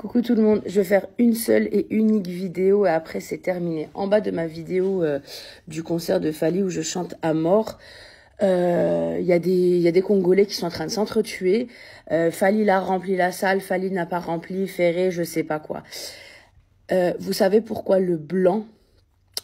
Coucou tout le monde, je vais faire une seule et unique vidéo et après c'est terminé. En bas de ma vidéo du concert de Fally où je chante à mort, il y a des Congolais qui sont en train de s'entretuer. Fally l'a rempli la salle, Fally n'a pas rempli, Ferré, je sais pas quoi. Vous savez pourquoi le blanc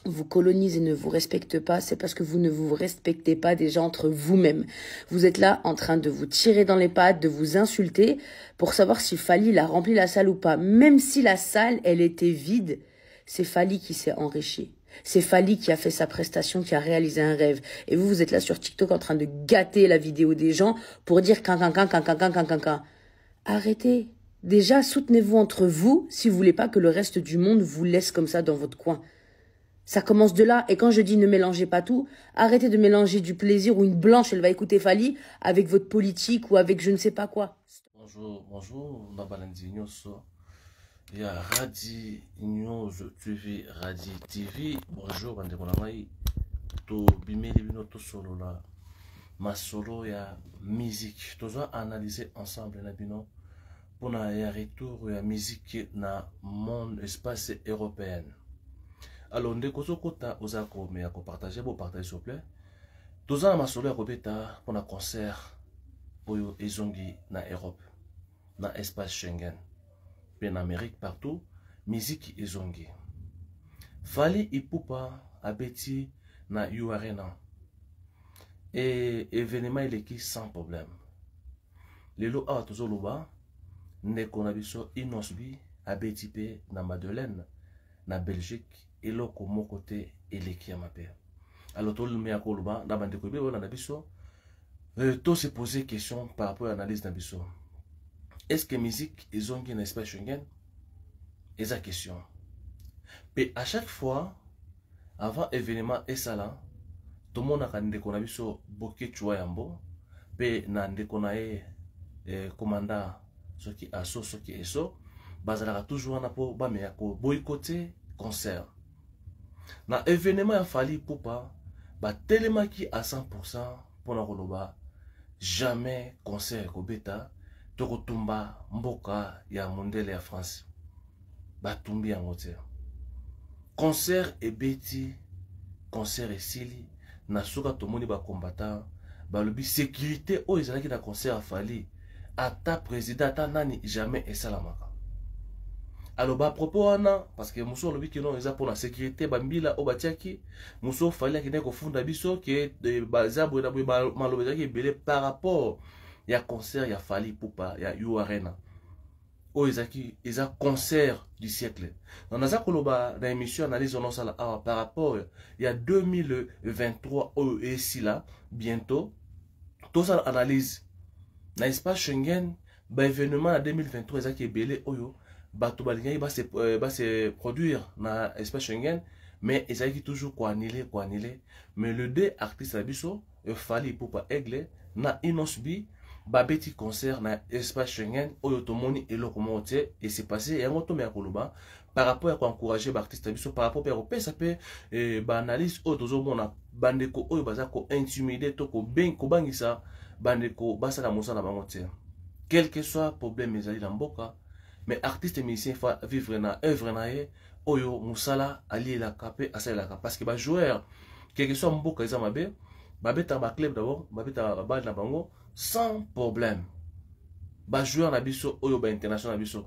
vous colonise et ne vous respecte pas? C'est parce que vous ne vous respectez pas déjà entre vous-même. Vous êtes là en train de vous tirer dans les pattes, de vous insulter pour savoir si Fally a rempli la salle ou pas. Même si la salle, elle était vide, c'est Fally qui s'est enrichi. C'est Fally qui a fait sa prestation, qui a réalisé un rêve. Et vous, vous êtes là sur TikTok en train de gâter la vidéo des gens pour dire qu'un, qu'un, qu'un, qu'un, qu'un, qu'un, qu'un, qu'un. Arrêtez. Déjà, soutenez-vous entre vous si vous voulez pas que le reste du monde vous laisse comme ça dans votre coin. Ça commence de là. Et quand je dis ne mélangez pas tout, arrêtez de mélanger du plaisir ou une blanche, elle va écouter Fally, avec votre politique ou avec je ne sais pas quoi. Bonjour, bonjour, Nabalandi Nyoso. Il y a Radi News TV, Radi TV. Bonjour, bandeko na ngai. To bimeli bino to solo la masolo ya musique. Tozo analyser ensemble na bino pour na ya retour ya musique na monde espace européen. Alors ndeko sokota oza ko me ya ko partager, bo partager s'il vous plaît. Toza na masolo ya kobeta pour na concert oyo ezongi na Europe, na espace Schengen, pe na Amérique partout, musique ezongi. Fally Ipupa abeti na U Arena. Et événement eleki sans problème. Lelo awa tozoloba ndeko na biso Innoss'B abeti pe na Madeleine na Belgique, eloko moko te eleki ya mabe. Alors tolumi ya koloba na bandeko ebele oyo na biso, to se poser question par rapport à l'analyse na biso. Est-ce que musique ezongi na espace Schengen? Eza question. Pe à chaque fois avant événement esala, tomonaka ndeko na biso Boketshu Yambo pe na ndeko na ye commandant soki aso soki eso bazalaka toujours wana po bameya ko boycotter concert. Na événement ya Fally Ipupa batelemaki à 100% mpona koloba jamais concert ekobeta, tokotumba mboka ya mondele ya France. Batumbi yango te. Concert ebeti, concert esili, na suka tomoni ba combattant balobi sécurité oyo ezalaki na concert ya Fally, ata président ata nani jamais esalamaka. Alors ba propos wana parce que muso alobi ke non eza mpona sécurité bambila oyo batiaki, muso Fally akendaki kofunda biso ke baza boye na boye, maloba ezalaki ebele par rapport ya concert ya Fally Ipupa ya U Arena. Oyo ezalaki eza concert du siècle. Donc naza koloba na émission analyse ono sala awa par rapport ya 2023 oyo esila bientôt, tosala analyse na espace Schengen. Ba événement na 2023 ezalaki ebele oyo bato balingaki ba se produire na espace Schengen, mais ezalaki toujours koannuler, koannuler. Mais le deux artistes na biso, Fally Ipupa Aigle na Innoss'B, babeti concert na espace Schengen oyo tomoni eloko moko te et c'est passé. Yango tomeya koloba par rapport ya koencourager ba artiste na biso, par rapport ya kopesa pe ba analyse oyo tozomona bandeko oyo baza ko-intimider to kobangisa bandeko basala mosala na bango te. Quel que soit problème ezali na mboka, mais artiste musicien fa vivre na œuvre na ye oyo mosala alielaka pe asalelaka, parce que ba joueur quel que soit mboka eza mabe, babetaka ba club d'abord, babetaka ba balle na bango sans problème. Ba joueur na biso oyo ba international na biso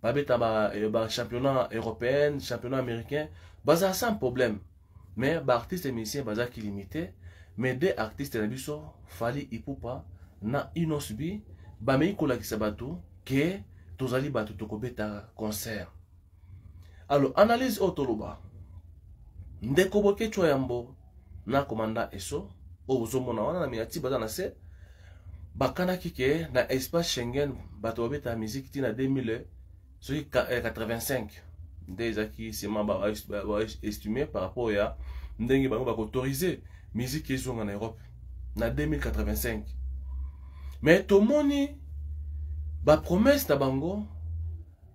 babeta ba championnat européen, championnat américain, baza sans problème. Mais ba artiste musicien baza ki limité, mais deux artistes na biso Fally Ipupa na Innoss'B bamei kolakisa bato ke tozali bato tokobeta concert. Alors analyse oyo toloba ndeko Boketshu Yambo na commandant Eso oyo ozomona wana na minati baza na se, bakanaki ke na espace Schengen bato babeta musique ti na 2000 soki 85 nde ezalaki seulement ba estimé par rapport ya ndenge bango bakoautoriser musique ezonga na Europe na 2085. Mais tomoni ba promesse na bango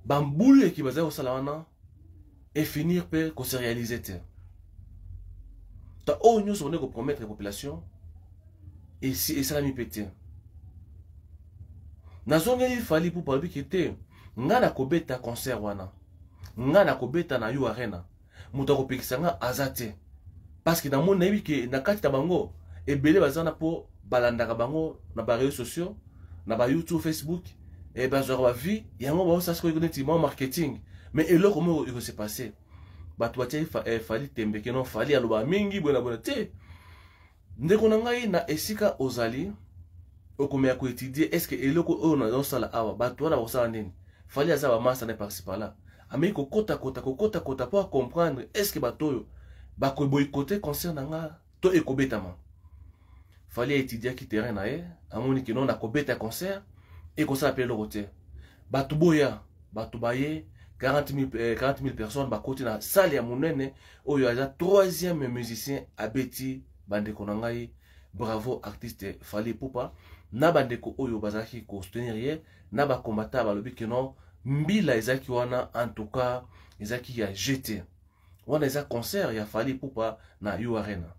bambulu eki bazali kosala wana et finir pe ko se réaliser te. Ta oyo nyonso bande kopromettre population esalami pe te. Nazongeli Fally Ipupa alobi ke te. Nga nakobeta concert wana, nga nakobeta na U Arena, moto akopekisa nga aza te, parce que namoni, nayebi ke na kati na bango ebele baza na mpo balandaka bango na ba réseaux sociaux, na ba YouTube, Facebook, e bazwaka ba vues yango, baosala sikoyo neti mwa marketing. Mais eloko moko ekose passer, bato batiaki Fally tembe ke non, Fally alobaka mingi boye na boye te. Ndeko na ngai, na esika ozali, okomeka koétudier: est ce que eloko oyo nazosala awa, bato wana bakosala nini? Fally aza bamasa na par-ci par-là, ameki kokotakota, kokotakota mpo acomprendre: est ce que bato oyo bakoboycotter concert na nga to ekobetama? Fally aétudiaki terrain na ye, amoni ke non, nakobeta concert, ekosala mpe eloko te. Bato boya, bato baye, 40 000, 40 000 personnes bakoti na salle ya monene oyo aza troisième musicien abeti. Bandeko na ngai, bravo artiste Fally Ipupa na bandeko oyo bazalaki kosoutenir ye na bakombata. Balobi ke non, mbila ezalaki wana, en tout cas ezalaki ya gt wana, eza concert ya Fally Ipupa na U Arena.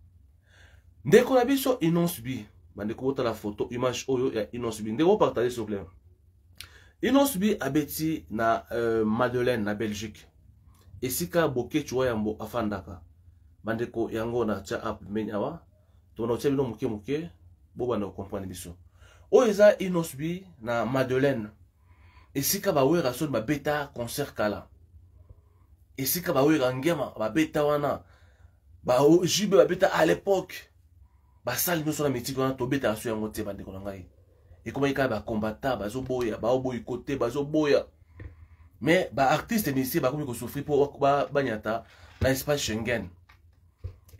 Ndeko na biso Innoss'B, bandeko botala photo, image oyo ya Innoss'B. Ndeko, bopartage s'il vous plaît. Innoss'B abeti na Madeleine na Belgique, esika Boketshu Wayambo afandaka. Bandeko, yango na tia app pembeni awa, tobanda kotia bino moke moke, bobanda kocomprendre biso. Oyo eza Innoss'B na Madeleine, esika bawera soni babeta concert kala, esika bawera ngema babeta wana, ba JB babeta à l'époque. Basali nyonso na mitiki wana, tobetaka so yango te. Bandeko na ngai, ekomaki kaka bakombata bazoboya, baoboyikote, bazoboya, mais baartiste musicien bakomi kosouffrir mpo banyata na espace Schengen.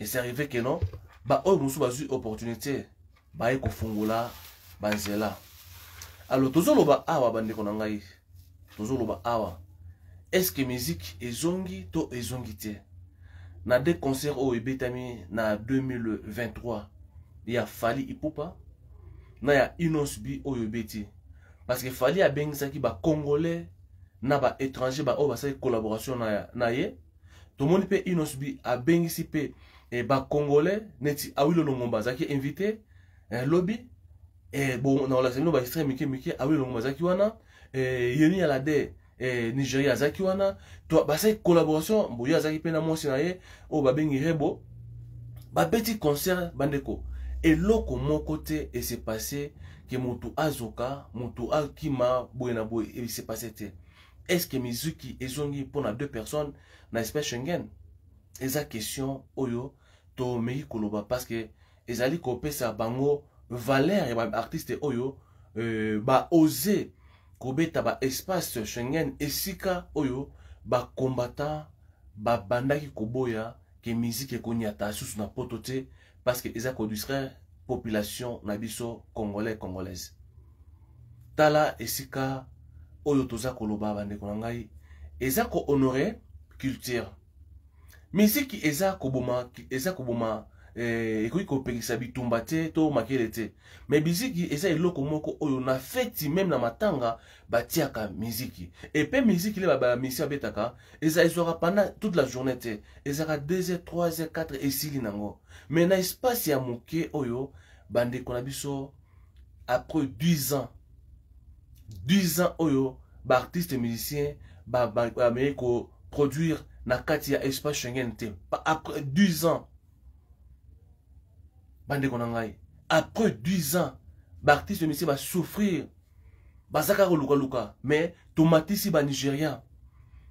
Et c'est arrivé ke non, baoyo mosusu bazwi opportunité, baye kofungola banzela. Alors tozoloba awa, bandeko na ngai, tozoloba awa: est ce que musique ezongi to ezongi te na deux concert oyo ebetami na 2023 ya Fally Ipupa na ya Innoss'B oyo ebeti? Parce que Fally abengisaki bacongolais na baétranger baoyo basali collaboration na ye. Tomoni mpe Innoss'B abengisi mpe bacongolais neti Awilo Longomba azalaki invité lobi. Bon, nakolakisa bino baextrait mike mike. Awilo Longomba azalaki wana, Yemi Alade, Nigeria azalaki wana, to basali collaboration boye. Azalaki mpe na mwasi na ye oyo babengi Rebo, babeti concert. Bandeko, eloko moko te ese passe ke motu azoka, motu akima boye na boye, ese passe te. Est ce que miziki ezongi mpona deux personnes na espace Schengen? Eza question oyo tomeki koloba, parce que ezali kopesa bango valeur ya baartiste oyo baose kobeta baespace Schengen, esika oyo bakombata babandaki koboya ke miziki ekoniata susu na poto te, parce que eza kodistraire population na biso congolais, congolaise. Tala esika oyo toza koloba, bandeko na ngai, eza kohonorer culture. Miziki eza koboma, ekoki kopekisa bitumba te to makele te, mais miziki eza eloko moko oyo na feti, même na matanga batiaka miziki. Epe miziki le bamisi babetaka eza ezwaka pendant toute la journée te, ezalaka 2 heures, 3 heures, 4, esili nango. Mais na espace ya moke oyo, bandeko na biso, après 10 ans, 10 ans oyo baartiste musicien bameki koproduire na kati ya espace Schengen te, après 10 ans, bandeko na ngai, après 10 ans, baartiste musicien basouffrir, baza kaka kolukaluka. Mais tomatisi banigérien,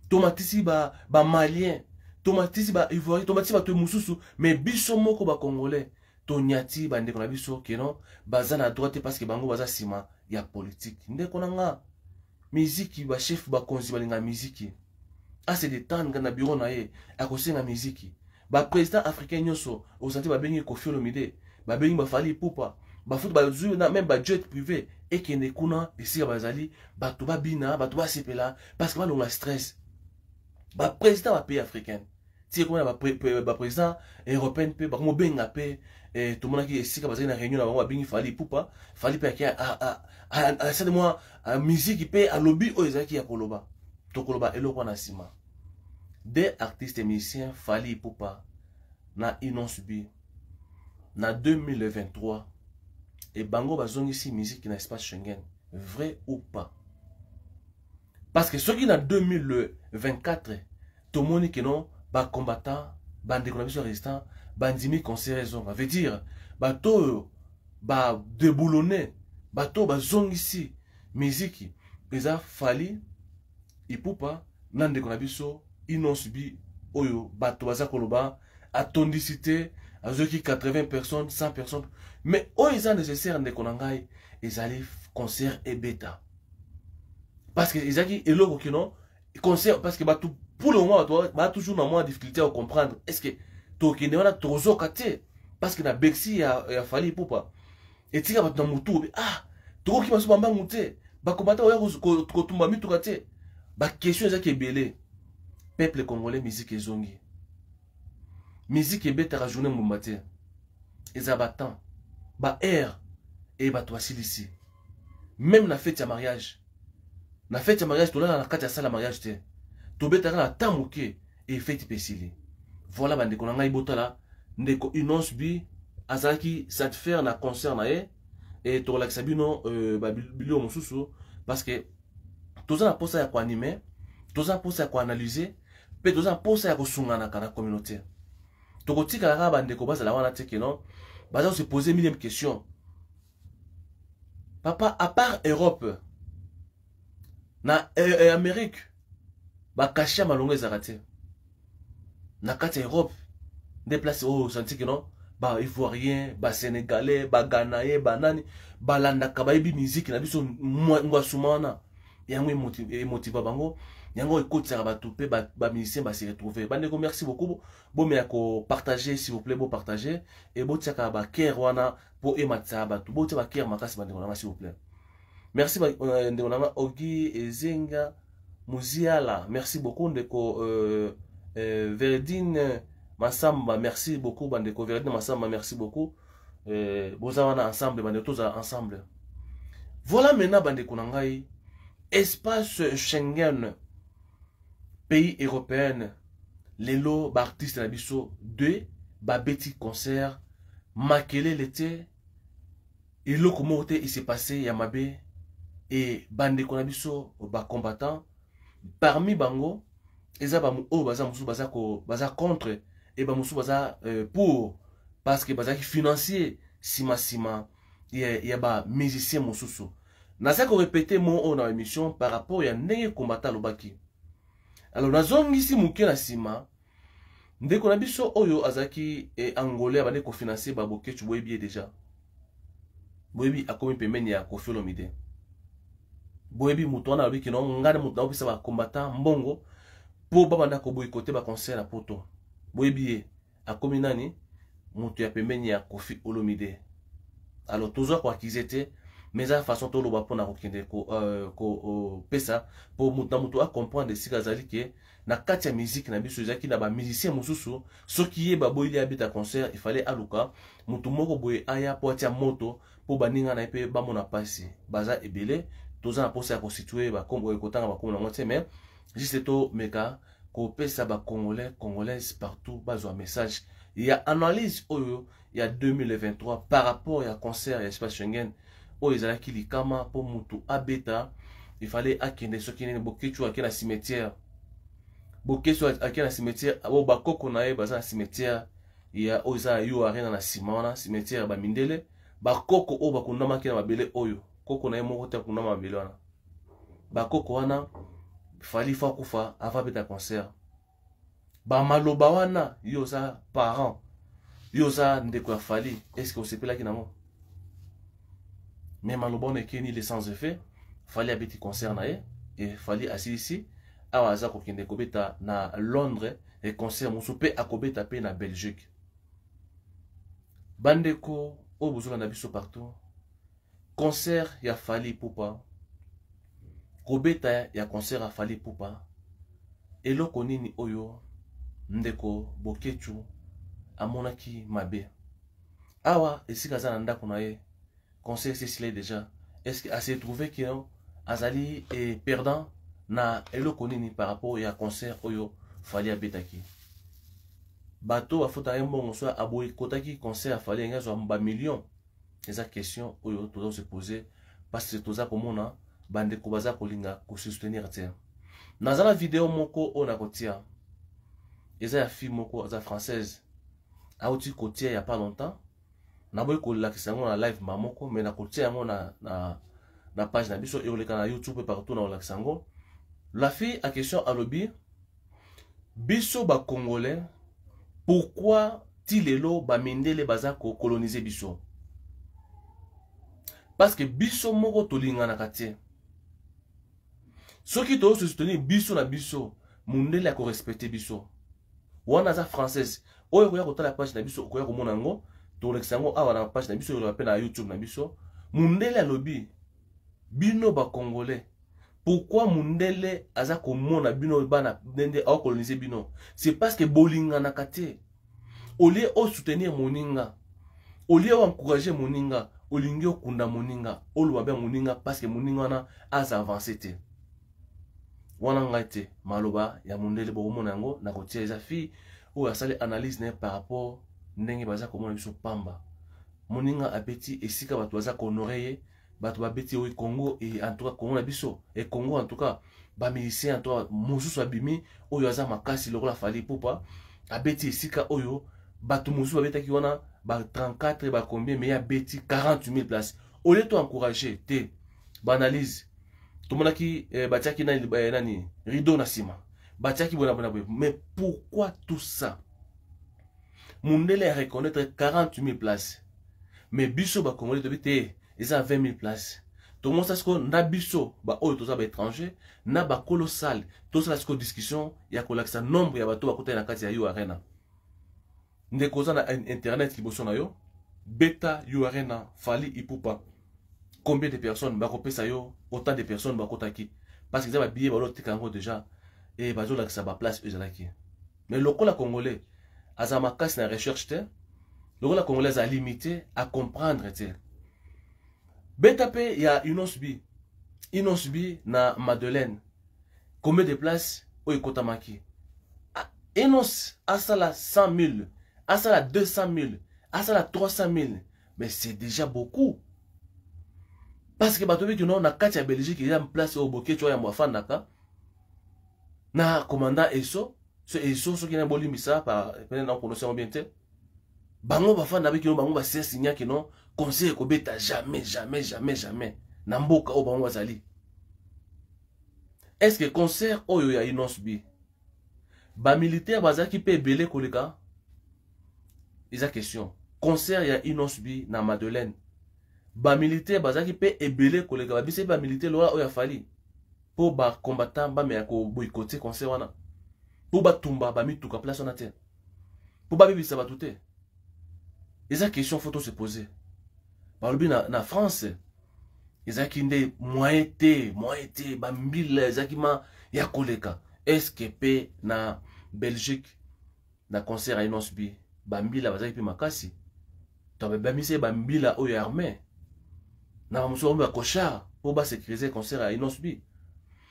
tomatisi bamalien, tomatisi baivoirien, tomatisi bato mosusu, mais biso moko bacongolais tonyati bandeko na biso ke non, baza na droit te, parce que bango baza nsima ya politike. Ndeko na nga, miziki, bachef, bakonzi balingaka miziki, ase détendre na bureau na ye, akosenga miziki. Baprésident africain nyonso osanti babengi Koffi Olomide, babengi baFally Ipupa, bafuti, bazwi na même bajet privé, ekende kuna esika bazali, bato babina, bato basepela, parce que balonga stress. Baprésident bapays africaine ti ekoma na baprésident européenne mpe bakomobenga mpe. Tomonaki esika bazali na réunion na bango, babengi Fally Ipupa. Fally mpe ake, asali mwa miziki mpe alobi oyo ezalaki ya koloba. Tokoloba eloko wana nsima. Deux artistes musiciens, Fally Ipupa na Innoss'B, na 2023 e bango bazongisi musique na espace Schengen, vrai ou pas? Parce que soki na 2024 tomoni que non, bacombattant, bandeko na biso résistant bandimi concert ezonga, veut dire bato oyo badéboulonner, bato oyo bazongisi miziki eza Fally Ipupa na ndeko na biso Innoss'B, oyo bato baza koloba atondisi te, azwaki 80 personnes, 100 personnes. Mais oyo eza nécessaire, ndeko na ngai, ezali concert ebeta, parce que ezalaki eloko kino concert, parce que bato, pour le moment, bato baa toujours na mwa difficulté ya comprendre est ce que tokende wana tozoka te, parce que na Bercy ya Fally Ipupa etika bato na motu obe, ah, tokokima so bambangu te, bakomata oya kotumba mituka te. Baquestion ezaki ebele. Peuple congolais, musique ezongi. Musique ebetaka journée mobimba te, eza batemps, baheure e bato basilisi. Même na fête ya mariage, na fête ya mariage, tolala na kati ya salle ya mariage te, tobetaka na temps moke e fête mpe esili. Voilà, bandeko na ngai, botala ndeko Innoss'B azalaki satisfaire na concert na ye e tokolakisa bino babilio mosusu, parce que toza na mposa ya koanimer, toza na mposa ya koanalyser mpe toza na mposa ya kosunganaka na communauté. Tokotikala kaka bandeko bazala wana te keno baza kose poser millième question. Papa, à part Europe na Amérique, bacachet ya malongo ezalaka te. Na kati ya Europe nde place oyo osanti keno baivoirien, basénégalais, baghanaye, banani balandaka, bayebi miziki na biso ngwasuma wana. Yango emotiva bango, yango ekotisaka bato mpe bamusicien base retrouve. Bandeko, merci beaucoup. Bomeya kopartage, s'il vous plaît, bopartage e botiaka bacœur wana mpo ematisaka bato. Botia bacœur makasi, bandeko nanga, s'il vous plaît. Merci, ndeko nanga Ogi Ezenga Muziala, merci beaucoup. Ndeko Verdine Masamba, merci beaucoup. Bandeko Verdine Masamba, merci beaucoup. Boza wana ensemble, bandeko, tozala ensemble. Voilà, maintenant, bandeko na ngai, espace Schengen, pays européenne, lelo baartiste na biso deux babeti concert, makelele te, eloko moko te ese passé ya mabe. E bandeko na biso bacombattant, parmi bango eza oyo baza mosusu baza contre e bamosusu baza pour, parce que bazalaki financier nsima ya bamusicien mosusu. Naza korépéter mo oyo na émission par rapport ya ndenge combattant alobaki. Alors nazongisi moke na nsima. Ndeko na biso oyo azalaki angolais, abandi kofinancer babokecu, boyebi ye déjà, boyebi, akomi pembeni ya Koffi Olomide. Boyebi moto wana, alobi kino ngai moto naopesa bacombattant mbongo mpo babanda koboycotter baconcert na Poto. Boyebi ye, akomi nani, moto ya pembeni ya Koffi Olomide. Alors tozwa koaccuser te, mais eza façon toloba mpona kokende kopesa mpo moto na moto acomprendre esika azali ke na kati ya musique na biso ezalaki na bamusicien mosusu. Soki ye baboyili abeta concert, ifale aluka motu moko boye aya mpo atia moto mpo baninga na ye mpe bamona mpasi. Baza ebele, toza na mposa ya kosituer, kotanga bakombo nango te, mais juste tomeka kopesa bacongolais, congolaise partout bazwa message ya analyse oyo ya 2023 par rapport ya concert ya espace Schengen oyo ezalaki likama mpo mutu abeta, ifale akende soki nini. Bokecu ake na cimetière, Bokecu ake na cimetière oyo bakoko na ye baza na cimetière ya oyo eza ya U Arena na nsima wana, cimetière ya bamindele, bakoko oyo bakundamaki na mabele oyo. Koko na ye moko te akundama mabele wana, bakoko wana. Fally fa akufa avant abeta concert. Bamaloba wana, yo oza parent, yo oza ndeko ya Fally, est ce que osepelaki nango? Mais maloba wana ekeni le sans effet. Fally abeti concert na ye e Fally asilisi. Awa aza kokende kobeta na Londres e concert mosusu mpe akobeta mpe na Belgique. Bandeko oyo bozolanda biso partout, concert ya Fally Ipupa, kobeta ya concert ya Fally Ipupa, eloko nini oyo ndeko Bokecu amonaki mabe awa esika aza na ndako na ye? Concert esili déjà. Est ce que ase trouvé ke azali perdant na eloko nini par rapport ya concert oyo Fally abetaki? Bato bafutaka ye mbongo, so aboyikotaki concert ya Fally, enge azwa bamillion. Eza question oyo toza kose poser, parce que toza komona bandeko baza kolinga kosoutenir te. Naza na video moko oyo nakotia, eza ya fille moko aza française, auti kotia ya pas longtemps. Naboyi kolakisa yango na live ma moko, mais nakotia yango na page na biso, ekoleka na YouTube partout. Na kolakisa yango. La fille a question, alobi: biso bacongolais, pourquoi ti lelo bamindele baza kocoloniser biso? Parce que biso moko tolinganaka te. Soki tozosoutenir biso na biso, mundele akorespecter biso. Wana aza française. Oyo okoya kotala page na biso, okoya komona yango. Tolekisa yango awa na page na biso, oyoloba mpe na YouTube na biso. Mundele alobi: bino bacongolais, pourquoi mundele aza komona bino bana ndenge aocoloniser bino? C'est parce que bolinganaka te. Au lieu osoutenir moninga, au lieu oencourager moninga, olingi okunda moninga, oloba mpe moninga, parce que moninga wana aza avance te. Wana ngai te, maloba ya mondele. Bokomona yango na kotia. Eza fille oyo asali analyse na ye par rapport ndenge baza komona biso pamba. Moninga abeti esika bato baza kohonorer ye, bato babeti oyo Congo e, en tout cas Congo na biso e, Congo en tout cas, bamusicien en tout cas mosusu abimi oyo aza makasi lokola Fally Ipupa, abeti esika oyo bato mosusu babetaki wana ba 34, ba combien, mais abeti 40 000 places. Au lieu to encourager te, baanalyse tomonaki batiaki nani rideau na nsima, batiaki boye na boye na boye. Mais pourquoi tout ça? Mundele ya reconnaître 40 000 places, mais biso bacongolais tobi te, eza 20 000 places. Tomonisa sikoyo na biso baoyo toza baétranger na bakolo salle, tosala sikoyo discussion ya kolakisa nombre ya bato bakotali na kati ya U Arena. Ndeko, oza na internet liboso na yo, beta U Arena Fally Ipupa, combien de personnes bakopesa yo, autant de personnes bakotaki, parce que eza babillet baloteka yango déjà e bazolakisa baplace oyo ezalaki. Mais lokola congolais aza makasi na recherche te, lokola congolais aza limité à comprendre te, beta mpe ya Innoss'B, Innoss'B na Madeleine, combien de places oyo ekotamaki? Innoss asala 100 000, asala 200 000, asala 300 000, mais c'est déjà beaucoup, parce que bato biki no na kati ya Belgique eza place oyo Bokeci oyo yambo afandaka na commandant Eso. So Eso, soki na bolimbisa pene na konosi yango bien te, bango bafanda biki no, bango basinyaki no concert ekobeta jamais, jamais, jamais, jamais na mboka oyo bango bazali. Est ce que concert oyo ya Innoss'B, bamilitaire bazalaki mpe ebele koleka? Eza question. Concert ya Innoss'B na Madeleine, bamilitaire bazalaki mpe ebele koleka babisi bamilitaire lokola oyo afali, mpo bacombattant bameya koboycotter concert wana, mpo batumba bamituka place wana te, mpo babebisa bato te? Eza question faut se poser. Balobi na France ezalaki nde moyen te, moyen te, bambila ezalaki ma ya koleka. Est-ce mpe na Belgique, na concert ya Innoss'B, bambila bazalaki mpe makasi? To bamisi ye bambila oyo ya armée na bamosusu bango bakochar mpo basécuriser concert ya Innoss'B?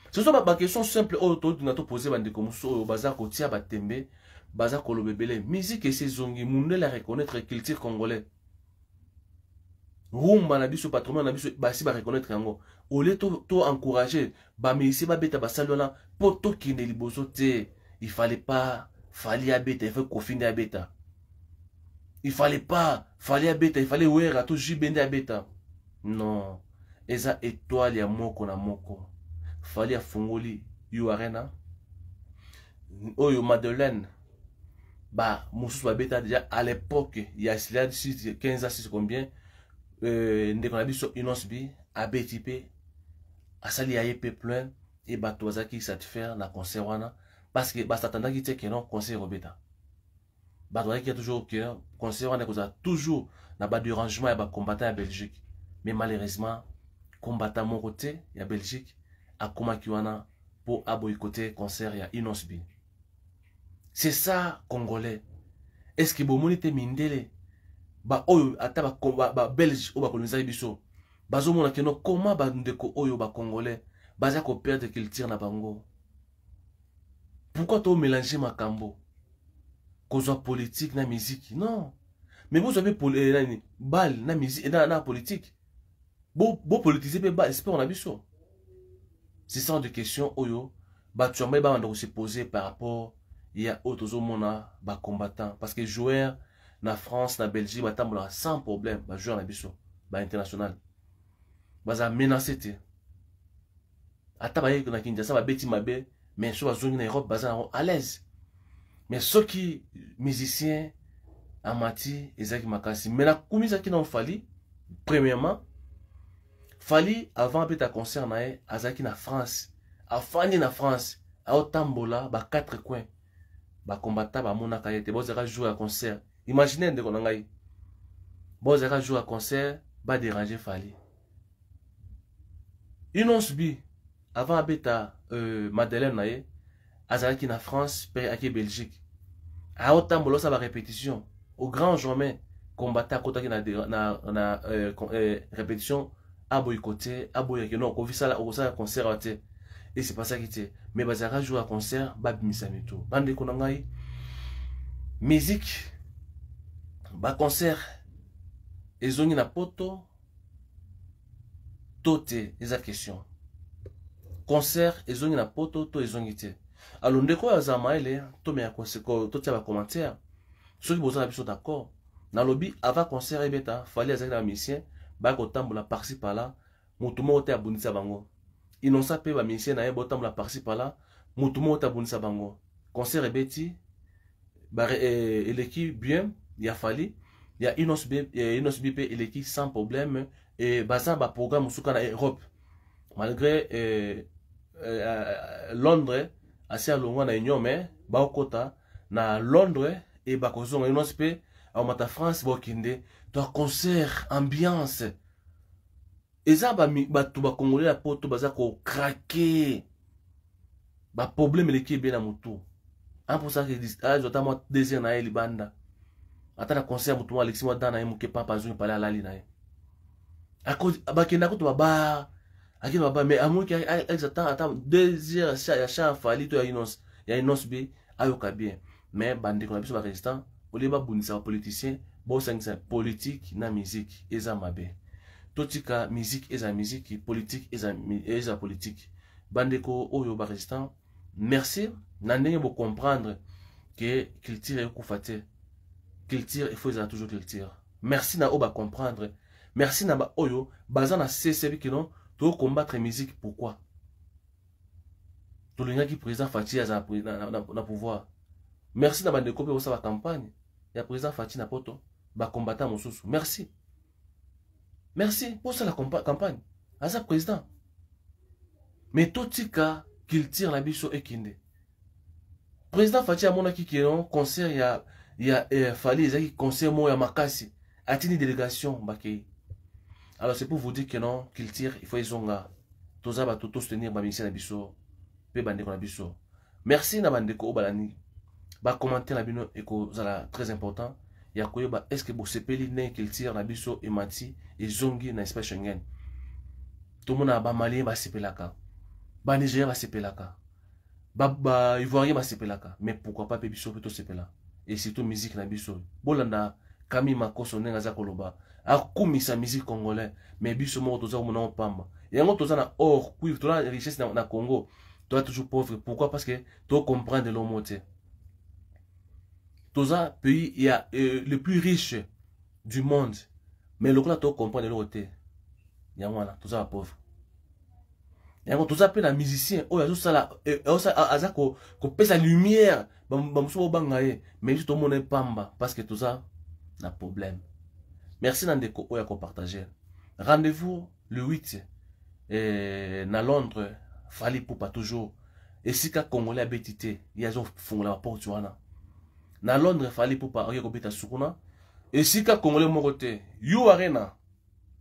Ce sont baquestion simple oyo tolinga topose. Bandeko mosusu oyo baza kotia batembe, baza koloba ebele. Musique esi ezongi, mundele ya reconnaître culture congolais, rumba na biso, patrimoine na biso, basi bareconnaître yango. Au lieu to encourager bamusicien babeta basali wana mpo tokende liboso te, il fallait pas Fally abeta, il faut Koffi nde abeta. Il fallait pas Fally abeta, il fallait Wera to JB nde abeta. Non, eza étoile ya moko na moko. Fally afungoli U Arena oyo Madeleine, ba mosusu babeta déjà à l'époque ya 15 ans, 6 combien. Ndeko na biso Innoss'B abeti mpe, asali ya ye mpe plein e, bato bazalaki satisfaire na concert wana, parce que basatandaki te ke non, concert ekobeta. Bato bazalaki toujours ke concert wana ekozala toujours na badérangement ya bacombattant ya Belgique. Mais malheureusement, combattant moko te ya Belgique akomaki wana mpo aboycotter concert ya Innoss'B. C'est ça, congolais. Est ce que bomoni te mindele baoyo, ata babelge oyo bakolonisaki biso, bazomona keno koma bandeko oyo bacongolais baza koperdre culture na bango? Pourquoi tomélange makambo, kozwa politique na musique? Non, mais bozwa mpe nani bale na musique na politique, bopolitiser mpe sport na biso. C'est ça de question oyo. Bato ya maye babanda kose poser par rapport ya oyo tozomona bacombattant, parce que joueur na France, na Belgique, batambolaka sans problème. Bajoueur na biso bainternational baza menacé te. Ata baye na Kinshasa, babeti mabe, mais so bazongi na Europe, baza nango à l'aise. Mais soki musicien amati, ezalaki makasi. Mais nakumisaki na Fally. Premièrement, Fally, avant abeta concert na ye, azalaki na France, afandi na France, aotambola ba quatre coins, bakombata bamonaka ye te. Bozalaka jour ya concert, imagine, ndeko na ngai, bozalaka jour ya concert, badéranger Fally. Innoss'B, avant abeta Madeleine na ye, azalaki na France mpe ake Belgique, aotambola, osala barépétition. Au grand jamais combattant akotaki na répétition aboyikote, aboyaki non, okosala concert wa te. Esepasaki te, mais bazalaka jour ya concert, babimisa mito. Bandeko na ngai, musique, baconcert ezongi na Poto to te? Eza question. Concert ezongi na Poto to ezongi te? Alors, ndeko oyo aza mayele, tomeya totia bacommentaire soki boza na biso d'accord. Nalobi, avant concert ebeta, Fally azalaki na bamusicien, baya kotambola par-ci par-là, motu moko te abundisa bango. Innoss'B mpe bamusicien na ye botambola par-ci par-là, motu moko te abundisa bango. Concert ebeti, eleki bien ya Fally, ya Innoss'B mpe eleki sans problème. E baza baprogramme mosusu na Europe, malgré Londres asi alongwa na union, mais baokota na Londres e bakozonga. Innoss'B mpe aomata France, bokende to concert, ambiance eza. Bato bakongolais ya Poto baza kocraquer, baproblème eleki ebele na motu. Amposaka azwa ata mwa désir na ye libanda, ata na concert, motu moko alekisi mwa dan na ye moke, papa azongi pale, alali na ye. Bakenda kutu babar, akende babar, mais amoki ata 2 heures ya chant ya Fally to ya Innoss'B, ayoka bien. Mais bandeko na biso barésistant, olie babundisa bapoliticien, bosangisa politique na musique, eza mabe. Totika musique eza musique, politique eza politique. Bandeko oyo barésistant, merci na ndenge bocomprendre ke culture ekufa te. Culture, il faut ezala toujours culture. Merci na oyo bacomprendre, merci na baoyo baza na ccb kino tocombattre musique. Pourquoi tolingaki président Fatshi aza na pouvoir? Merci na bandeko mpe bosala campagne ya président Fatshi na Poto, bacombattant mosusu, merci, merci bosala campagne, aza président. Mais totika culture na biso ekende. Président Fatshi amonaki keno concert ya Fally ezalaki concert moko ya makasi, atindi délégation, bakei. Alors, c'est pour vous dire que non, culture, il faut ezonga. Toza bato, tosoutenir bamusicien na biso mpe bandeko na biso. Merci na bandeko oyo balandi. Bacommentaire na bino ekozala très important ya koyeba est ce que bosepeli ndenge culture na biso emati, ezongi na espace Schengen. Tomona bamalien basepelaka, banigérien basepelaka, baivoirien basepelaka, mais pourquoi pas mpe biso mpe tosepela? Et surtout musique na biso. Bolanda Kami Makoso ndenge aza koloba, akumisa musique congolais, mais biso moko toza komona pamba yango. Toza na or, cuivre, toza na richesse na Congo, toza toujours pauvre. Pourquoi? Parce que tocomprendre lomo te. Toza pays ya le plus riche du monde, mais lokola tocomprendre eloko te, yango wana toza bapauvre. Yango toza mpe na musicien oyo azosala, aza kopesa lumière, bamosusu bobanga ye, mais biso tomona ye pamba parce que toza na problème. Merci na ndeko oyo akopartage. Rendez-vous le 8 na Londres. Fally Ipupa toujours esika congolais abeti te, ye azofungola baporte wana na Londres. Fally Ipupa oye kobeta sukuna esika congolais moko te. U Arena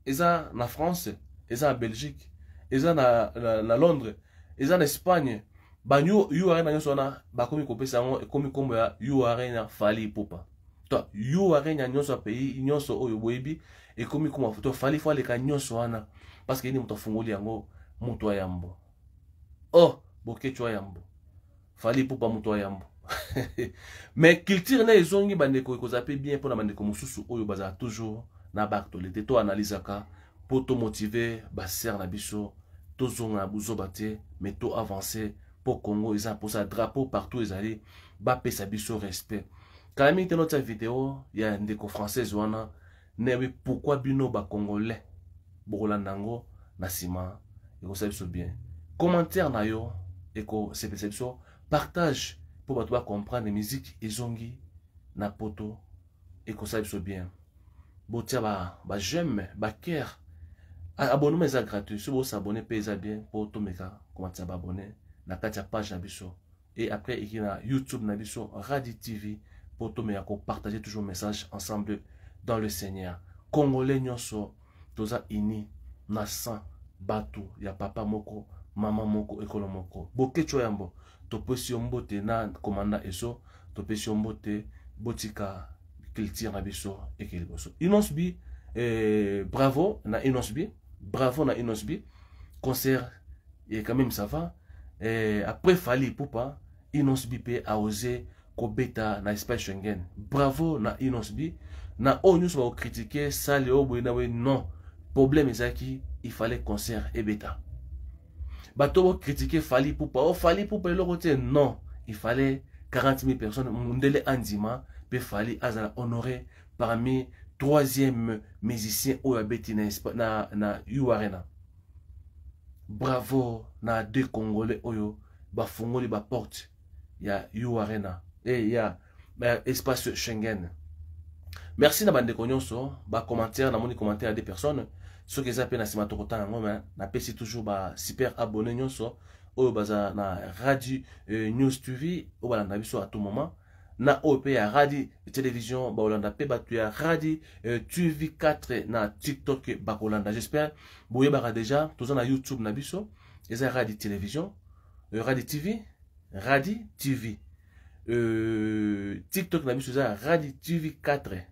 eza na France, eza na Belgique, eza na Londres, eza na Espagne. Ba U Arena nyonso wana bakomi kopesa yango, ekomi nkombo ya U Arena Fally Ipupa. To U Arena nyonso ya pays nyonso oyo boyebi ekomi koma to Fally. Faut aleka nyonso wana parce que ye nde moto afungoli yango, moto ya yambo. Oh, Boketshu ya yambo, Fally Ipupa moto ya yambo. Mais culture na ezongi, bandeko, ekozala mpe bien mpona bandeko mosusu oyo bazala toujours na baactualité. To analysaka mpo tomotiver basere na biso, tozonga na buzoba te, mais to avance. mpo Congo eza mposa drapeau partout ezali, bapesa biso respect. Kala mingi te notia video ya ndeko française wana, nayebi pourquoi bino bacongolais bokolanda yango na nsima, ekosala biso bien. Commentaire na yo ekosepelisa biso, partage mpo bato bacomprendre musique ezongi na poto, ekosala biso bien. Botia ba j'aime, ba cœur, abonnement eza gratuit. Soki bosabone mpe eza bien mpo tomeka komatisa baabonné na kati ya page na biso et après eki na YouTube na biso Radi TV, mpo tomeka kopartager toujours message ensemble dans le Seigneur. Congolais nyonso toza uni na sang, bato ya papa moko, mama moko, ekolo moko. Boketsho yambo, topesi yo mbote na komanda eso, topesi yo mbote. Botika culture na biso eke liboso. Innoss'B, bravo na Innoss'B, bravo na Innoss'B. Concert et quand même ça va. Après Fally Ipupa, Innoss'B mpe aosé kobeta na espace Schengen. Bravo na Innoss'B. Na oyo nyonso bakocritiquer sale oyo boye na boye, non, problème ezalaki il fallait concert ebeta. Bato bocritiquer Fally Ipupa, o Fally Ipupa eloko te, non, il fallait 40 000 personnes, mundele andima mpe Fally azala honoré parmi troisième musicien oyo abeti na U Arena. Bravo na deux Congolais oyo bafungoli baporte ya U Arena e ya espace Schengen. Merci na bandeko nyonso bacommentaire. Namoni commentaire ya deux personnes, soki eza mpe na nsima tokotanga yango. Me napesi toujours ba super abonné nyonso oyo baza na Radio News TV, oyo balanda biso à tout moment, na oyo mpe ya Radi Télévision bakolanda, mpe bato ya Radi TV 4 na TikTok bakolanda. J'espère boyebaka déjà, toza na YouTube na biso, eza Radi Télévision, Radi TV, Radi TV. TikTok na biso eza Radi TV 4,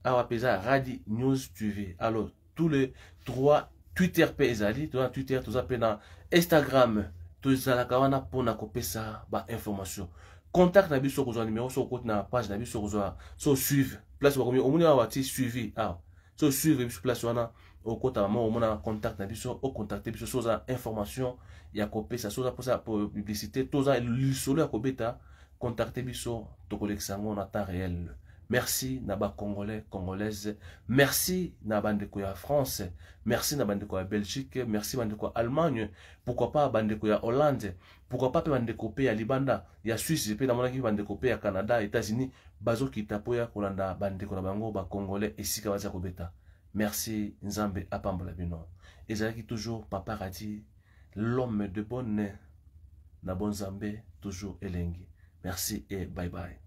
awa mpe eza Radi News TV. Alors tous les trois, Twitter mpe ezali, toza na Twitter, toza mpe na Instagram. Tozalaka wana mpona kopesa bainformation. Contact na biso, kozwa numero so okoti na page na biso, kozwa so suivre place bakomi, omoni awa ti suivi awa, so suivre biso place wana, okota mama, omona contact na biso, ocontacte biso so oza information ya kopesa, so oza mposa publicité, to oza lisolo ya kobeta, contacte biso, tokolekisa yango na temps réel. Merci na bacongolais, congolaise, merci na bandeko ya France, merci na bandeko ya Belgique, merci bandeko ya Allemagne, pourquoi pas bandeko ya Hollande, pourquoi pas mpe bandeko mpe ya libanda ya Suisse, mpe namonaki bandeko mpe ya Canada, États-Unis, bazokita mpo ya kolanda bandeko na bango bacongolais esika baza kobeta. Merci, Nzambe apambola bino. Ezalaki toujours Papa Radi, l'homme de bonne na bon Nzambe, toujours elengi. Merci et bye bye.